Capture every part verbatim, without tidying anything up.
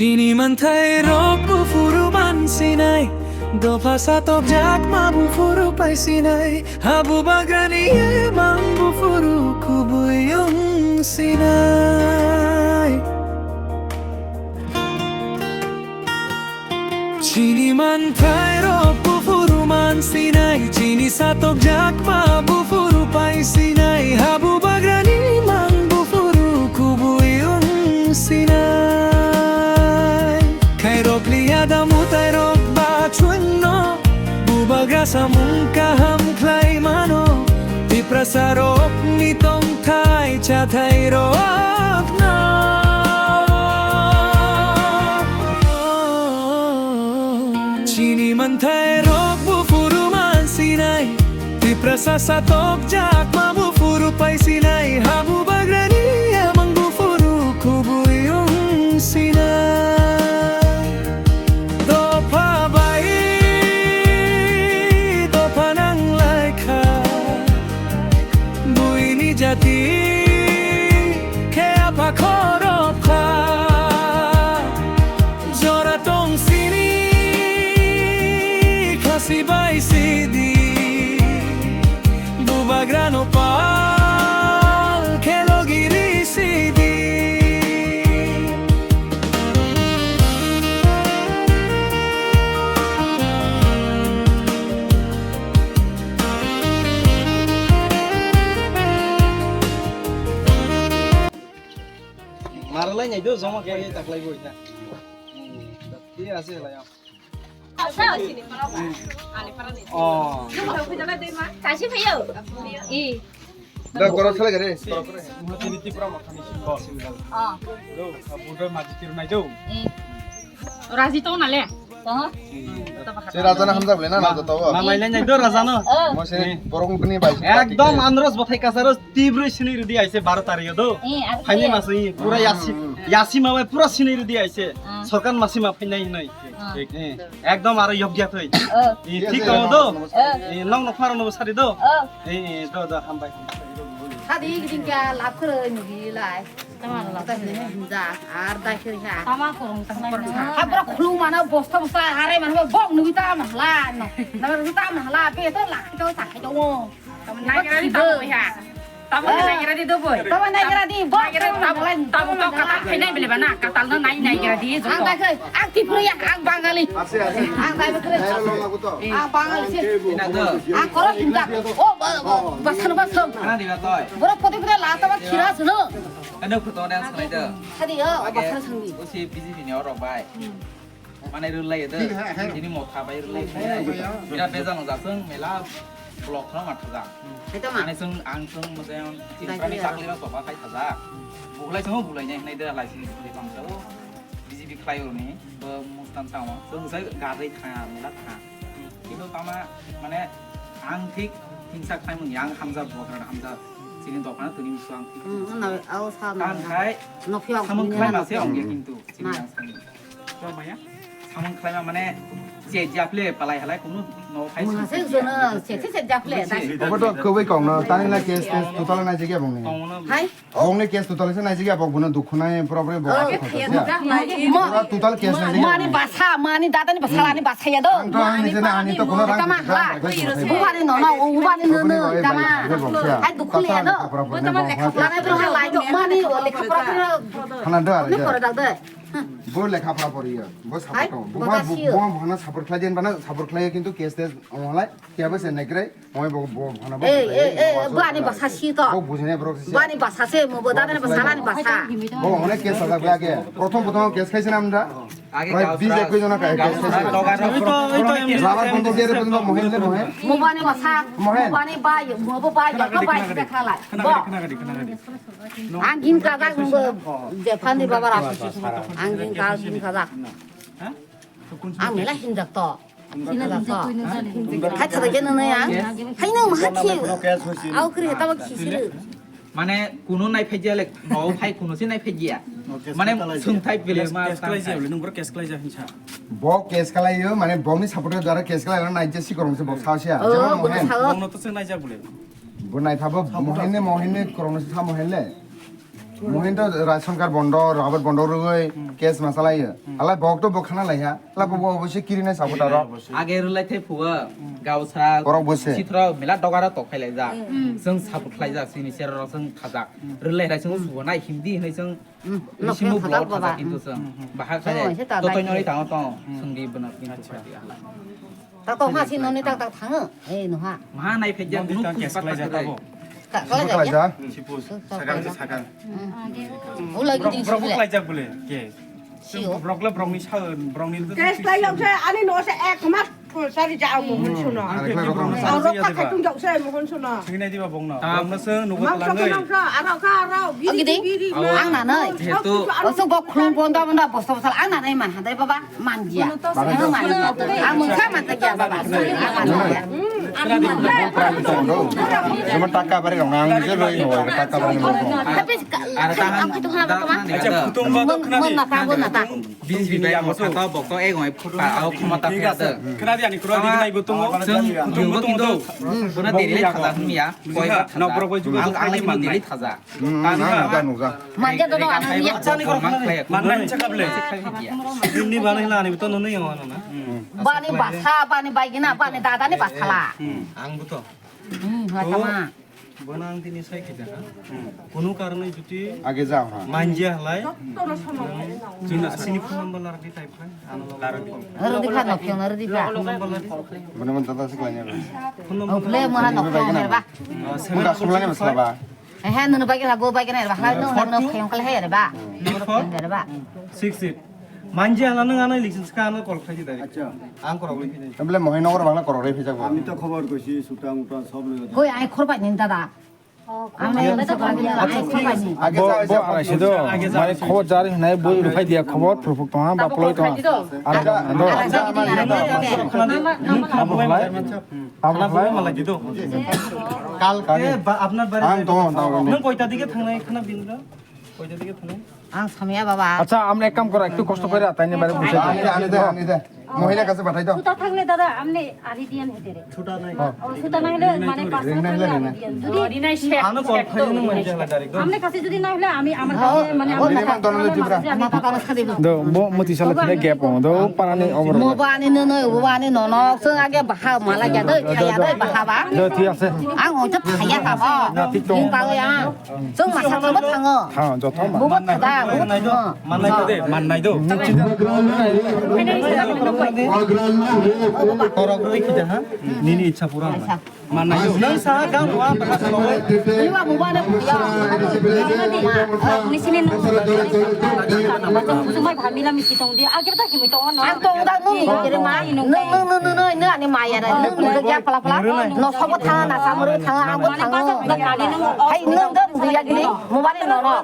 Chini manthai rok buphuru mansinai, dopha satokjak ma buphuru paisinai, habu bagrani emang buphuru kubui wngsinai. Chini manthai rok buphuru mansinai, chini satokjak ma buphuru paisinai, habu bagrani mang buphuru kubui wngsinai. Khairokni yadamu tairok ba chwngno, bubagra samung kaham khlai mano, Tiprasa rokni tongthai chathai rokno. Chini manthai rok buphuru mansinai, Tiprasa satokjak ma buphuru paisinai, habu bagrani emang buphuru kubui wngsinai. Dopha bai dopha nanglaikha, buini jati khe apha khorop kha. Jora tong sini khasi bai sidi, bubagrano pal khe logi ri sidi. Maralai nai do, joma khlai taklai bo ita. Thik ase lai. Oh. Kasi phayo. I. Da goro sale gare. Mati niti pura makhani symbol. Ah. Do, budo maji tir nai do. I. Raji to na le. Aha. Se raja na hamjak le na, na joto. Ma mai lai nai do raja no. Mo se borok ni bai. Ekdom anros bothai kasaro tibroi sini ridi aise baro tarik do. Eh, aro phaini se. Mas i pura yasi, yasi ma bai pura sini ridi aise. Ah. Sorkar masi ma phainai hinoi. Ah. Eh, ekdom aro yokya thoi. Oh. Eh, thik tong do. Eh. Eh, nong no pharo no sari do. Oh. Eh, eh, do, do, hambai. Sadi giding kya lab khoro ni lai. Tama la. Tama ni hinja, ar dai khiri ha. Tama khorong tang lai. Ha, pura khulu mana bosta bosta, are mana bok nui ta mahla no. Na ta mahla, pe to lak to sa khai do. Tamo naigira di tamo ya. Tamo naigira di do boy. Tamo naigira di, bo. Naigira tamo, tamo to katal khainai bele bana, katal no nai naigira di. Ang bai khai, ang Tripura ya, ang Bangali. Ase, ase. Ang bai khai. Ang Bangali se. Ina do. Ang koro hinja. O, ba, ba, basan, basan. Kana diga toy. Boro poti pura la tamo khira suno. Ano photo dance khlai do. Hadi yo, basan sangdi. Usi B J P ni orok bai. Mane rwlai de, ini motha bai rwlai. Bira bejang jasung mela block no matha jang. Mane sung ang sung mujang Tripura ni chakli ba soba khai thaja. Bulai sung bulai nai nai de lai sini bulai bang sao. B J P khlai uni, bo mustan sao. Sung sai gadai kha mela kha. Kintu tama mane ang thik hingsa khlai mung yang hamja bokra hamja. Sini dokna tuni musuang. Hmm, na au sa na. Kan khai. No phiak samung khlai ma se ong ya kintu. Sini yang sani. Samung khlaima mane che japle palai halai kunu no khai. Mung se jono che che japle. Obo to kwbai kong no tani la case case total nai jigya bong ni. Hai? Bong ni case total se nai jigya bong buno dukhu nai problem bong. Mo total case nai jigya. Mani basa mani dada ni basa ani basa ya do. Ang to ani jena ani to kuno rang. Tama ha. Bubani no no ubani no no tama. Hai dukhu le do. Bubani bro ha lai do mani o lekha pura pura. Khana do ari. Ni pura dak de. Bo lekha pora poriya, bo support tongo. Bo bo bo bhana support khlai den bana support khlai kintu case tes onglai kiya bo se negrai, oi bo bo bhana bo. Eh eh eh bo ani basa si to. Bo bujine borok si. Bo ani basa se mo bo dada basa ani basa. Bo onek case sajak lage. Prothom prothom case khaise na amra. Age B J P jona kai case khaise. Ito ito. Labar kondo jere kondo mohen le mohen. Mo bo ani basa. Mohen. Mo bo ani bai mo bo bai ya ko bai se khala. Bo. Ang gin kajak nungbo jephandi babar asu. Ang gin kajak gin kajak. Ang mela hinjak to. Hinjak to. Hai thada gena nai ang. Hai nang maha thi. Au kri heta bak khisiri. Mane kuno nai phai jale, no phai kuno se nai phai jia. Mane sung thai pele ma. Case khlai jia bole nung bro case khlai ja hinsa. Bo case khlai yo mane bo ni support dara case khlai na nai je si korong se bo sa sia. Jema mohen. Bong no to se nai ja bole. Bo nai thabo mohen ne mohen ne korong se tha mohen le. Mohin to ration card bondo, rubber bondo rwgwi case ma salaio. Hala bok to bok khana laiha. Hala bo bo se kiri nai sabo taro. Age rwlai thai phuwa, gausa, Borok bo se. Sithro mela dogara tok khai laijak. Chwng support khlai jak, sini sero rok chwng khajak. Rwlai rai chwng subo nai Hindi hinwi chwng bisi muk blog khajak kintu chwng. Bahai khai. Totoi noi tang tong, chwng di bwna kintu. Tak tak ha si noni tak tak thango. Eh, nuha. Maha nai phai jak nuk kus pat pat. Ka kala ja. Sipus, sakang se sakang. Ula gidi sibule. Brok lai jak bule. Ke. Sio. Brok le brok ni sa, brok ni. Tes lai yang se ani no se ek mas sari ja mo hun suno. Ang ke brok na sa. Ang rok ka khai tung jak se mo hun suno. Sini nai diba bong na. Bong na se nugo talang. Aro ka aro. Gidi gidi. Ang na nai. Oso gok khulung bonda bonda bosto bosal ang na nai man hadai baba. Manja. Manja. Ang mungsa manja kya baba. Ang manja. Cuma taka bari rong ang je roi ho taka bari rong. Tapi aku itu hal apa mah? Acha kutung ba to khna di. Mana tahu na tak. Bis bi bai mo thata bok to ego ai phut pa au khoma ta phia de. Khna di ani kro di nai bo to mo. Sung yung bo to mo. Buna deri le thaja hum ya. Koi ba thaja. Ang ang le deri thaja. Hmm, ang nuga, nuga. Manja dodo ano ya. Chani koro khana. Manna hincha kable. Bini bana hila ani to nunu yang ano na. Bani basa, bani baigina, bani dada ni basala. Ang buto. Hmm, hatama. Bona ang tini sai kita ha. Kunu karone juti age jao ha. Manja halai. Jina sini phone number lar di type hai. Ano lar di. Aro di kha no phone aro di kha. Phone number lar di. Bona man dada se kanya. Phone number. Ople mo ha no phone number ba. Mo da sumlani masla ba. He, nunu bai kena, go bai kena, ba, halai nunu, nunu khayong kala he, ba. Nunu khayong kala, ba. Six eight. Manja hala nung ano election ska ano call khaji dari. Acha. Ang korok lagi. Tabole Mohinogo bangla korok rai phijak bo. Ami to khobor koisi, suta muta sob loi. Koi ai khor bai nin dada. Ang nai ang sa bai nin, ai khor bai nin. Bo, bo arai sido. Mane khobor jari hinai bo rupai dia khobor, purpuk tonga, ba poloi tonga. Ara ando. Ara ando. Abo khlai, abo khlai mala jido. Kal kal. Ang tongo, tongo. Nung koita dige thangnai khana binda? Koita dige thangnai? Ang samya baba. Acha, amne ek kam koro, ektu kosto kore atai ne bare bujhai. Ani de, ani de, ani de. Mohila kache pathai do. Suta thangle dada, amne ari diyan hetere. Suta nai. O suta nai le mane pasa thangle ari diyan. Jodi ano call khai nung manja hala direct. Amne kache jodi nai le ami amar kache mane amar kache. Ama papa mas khadi. Do, bo muti sala thile gap on. Do, parani obor. Mo ba ani no no, bo ba ani no no. So age baha mala ja do, thaya do, baha ba. Do, thik ase. Ang o thaya ta ba. Na, thik to. Ning pa ya. Chwng masa thangbo thango. Thango, joto ma. Bubo thaga, bubo thango. Mannai do de, mannai do. Korok rwi khita ha? Nini ichha pura. Mannai do. Nang sa gang wa baka sa. Iwa bubo ne ya. Ni sini no. Sumai bhamila misi tong di. Age ta kimi tong no. Ang tong da nung ni kere ma. Nung nung nung nung nung ani maya ra. Nung nung ya pala pala. No sobo thanga na samuru thanga ang bo thango. Hai nung do buya gini mobile no no.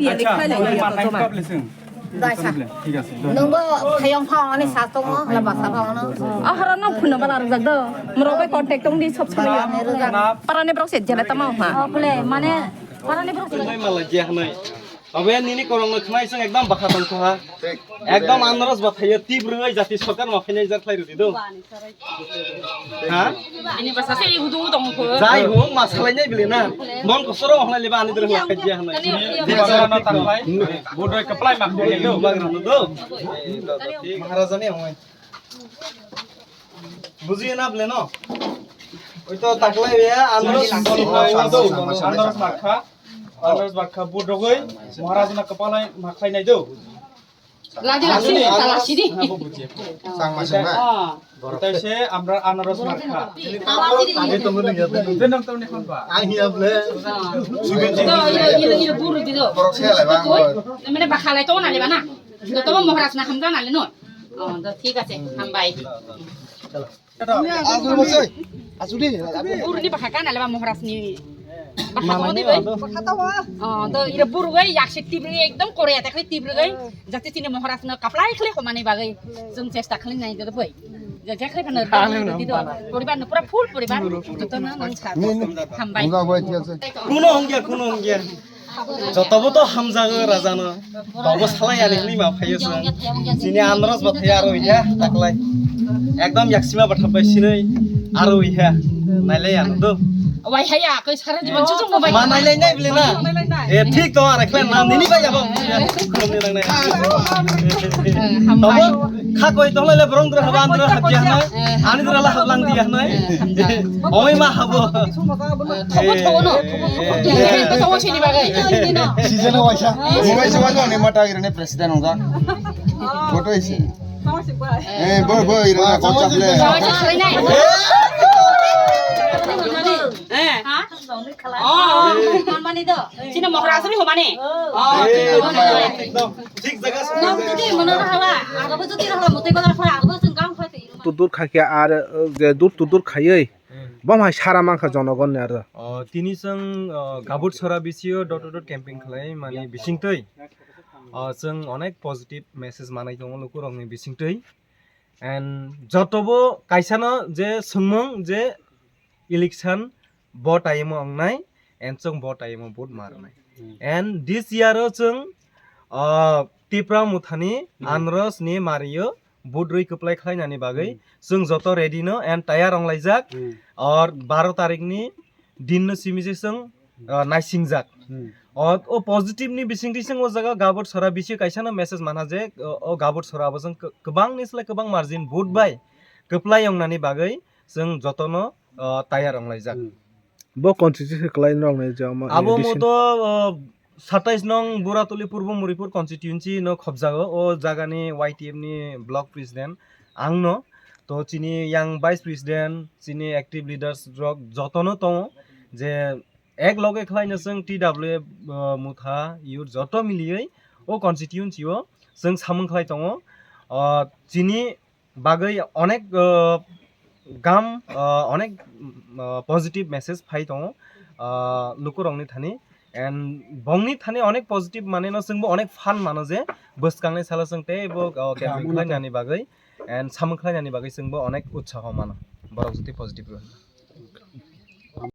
Acha, mannai kap lesung. Daisa. Thik ase. Nung bo thayong phang ani sa tongo na basa phang no. Ahara no phun no bala rwjak do. Moro bai contact tong di sob sob yo. Parani borok se jene tama ha. Ople mane parani borok se. Nai mala je hanai. Abe nini korong no khnai sung ekdam bakha tong kha. Ekdam anros ba thayo tip rwngwi jati sarkar ma phainai jar khlai rwdi do. Ha? Ini bahasa saya hudu hudu mukho. Jai ho ma salai nai bile na. Mon ko soro hwnai leba ani dre hla khaji hwnai. Di ba no tang lai. Bodoi kaplai ma khaji do. Bagra no do. Maharaja ne hwnai. Buji na bile no. Oi to taklai be anros. Anros makha. Anros makha bodogoi. Maharaja na kapalai ma khlai nai do. Lagi lagi sini, salah sini. Sang masing na. Oh. Utai se amra anaros markha. Age tong ni ya. Denam tong ni khon ba. Ang ya ble. Ilo ilo ilo buru dido. Borok se lai ba. Mane bakhalai to na le ba na. Joto Maharaj na hamja na le no. Oh, to thik ase. Hambai. Asuli bosoi. Asuli. Buru ni bakha kana le ba Maharaj ni. Bakha to ni bai. Oh, to ira buru bai yak se tibri ekdom Korea ta khle tibri bai. Jate tini Maharaj no kaplai khle homani bagwi chwng chesta khlai nai do boi. Je je khlai phano do. Poribar no pura full poribar. Joto no nang sa. Hambai. Kuno hongya, kuno hongya. Joto bo to hamjago raja no. Bobo salai ani hwnwi ma phaio chwng. Chini anros ba thai aro ya taklai. Ekdom yaksima ba thapai sinoi aro ya. Nailai ano do. Wai haya koi sara jiban chuchung mo bai. Ma nailai nai bile na. Eh, thik to, are khlai na, nini bai jabo. Khulumni nangnai. Tabo, kha koi tong le borong dra haba andra hab ya nai. Ani dra la hab lang dia nai. Oi ma habo. Season waisa. Mobile se waisa ni mata irene president ongga. Photo isi. Eh, boy, boy, irene ko chaple. Eh. Ha? Oh, oh. Manmani do. Chini mohra asri homani. Oh. Eh, thik jaga. Nam tidi mana hala. Agabo jodi hala mote bala kha agabo sengkang kha te. Tudur khakya ar, eh, je dur tudur khayoi. Bom hai sara mankha jonogon ni aro. Oh, tini chwng, oh, Gabut Sora bisio door to door camping khlai mani bisingtwi. Oh, chwng onek positive message manai tongo lukurokni bisingtwi. And jotobo kaisano je swngmung je election bo time o wngnai, and chwng bo time o vote ma rwnai. And this year o chwng, ah, Tipra Mothani Anros ni mario vote rwi kwplai khlainani bagwi chwng joto ready no and tayar wnglaijak. Or baro tarik ni din no simi je chwng, ah, naisingjak. O, o positive ni bisingtwi chwng o jaga Gabut Sora bisi kaisa no message mana je, o, o Gabut Sora abo chwng kwbang ni slai kwbang margin vote bai kwplai wngnani bagwi chwng jotono, o, tayar wnglaijak. Bo constituency kwlai rok ni je omo abo edition. Mo to, o, satais nong Buratuli Purbo Muripur constituency no khobjago, o jaga ni Y T F ni block president ang no. To chini yang vice president, chini active leaders rok jotono tongo je ek loge khlaino chwng T W F, uh, Motha youth joto miliwi o constituency o chwng samung khlai tongo. Uh, chini bagwi onek, uh, gam, uh, onek, uh, positive message phai tongo, uh, lukurokni thani. And bongni thani onek positive mane no chwngbo onek fan mano je bwskangni salo chwng teibo, uh, campaign khlainani bagwi and samung khlainani bagwi chwngbo onek utsaho mano. Borok jotoi positive rw.